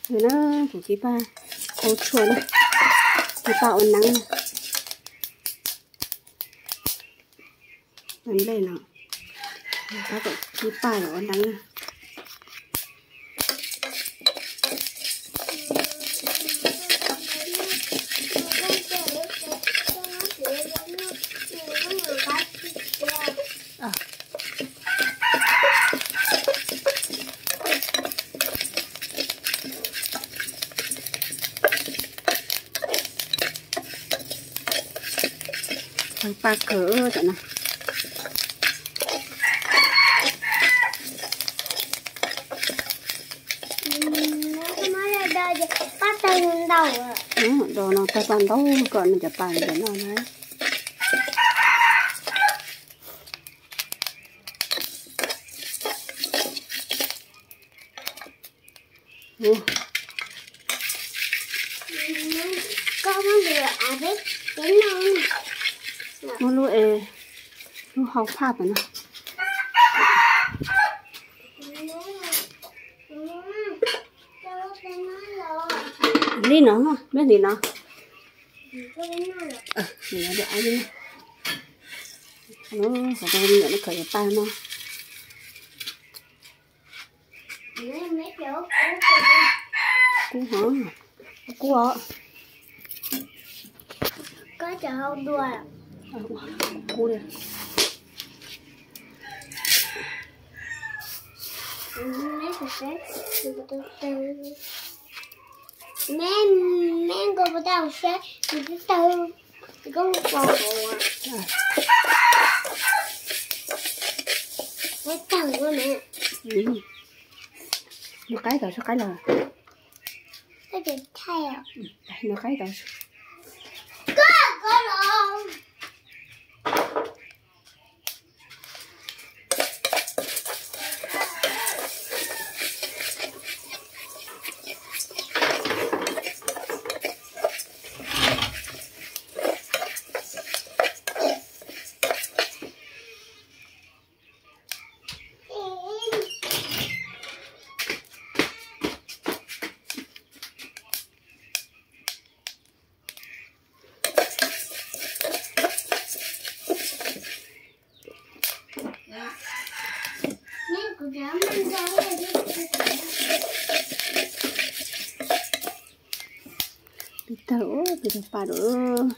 Na, kuv kib paj tau tshuaj na, kib paj ua neeb. Nplej no, tab tom kib paj ua neeb na. Paj kawg tam no. Dos no tawg paj ntau kom nws cov paj ntau na. Muab lub es, lub hau phaj tam no. Li no, meb li no. Li no, qhov no nyuam no khaws yuav paj no. Kub hov, kub os. Kub li. Meb, meb nkaus puas tau seb, nws twb tawg, koj pos hauv. Meb tawg ua ne. Nws qaib tau seb qaib los. Nws qaib tau. Peb tawg, peb tawg paj lawm.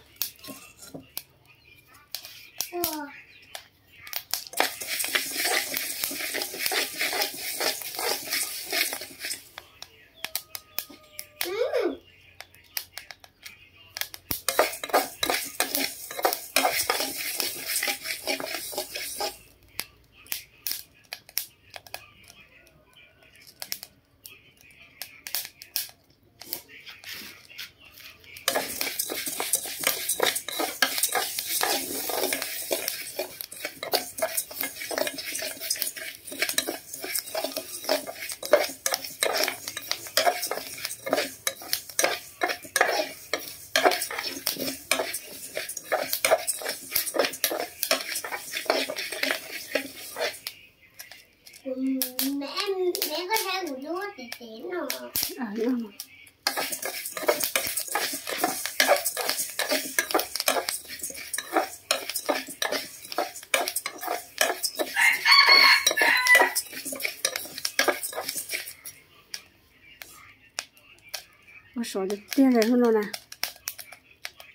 Ua sov tiag tiag li hnub no na.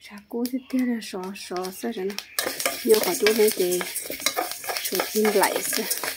Tshav kub tiag tiag li, sov sov xwb no. Nyob qhov cub no ces tshuav cig nplaim xwb.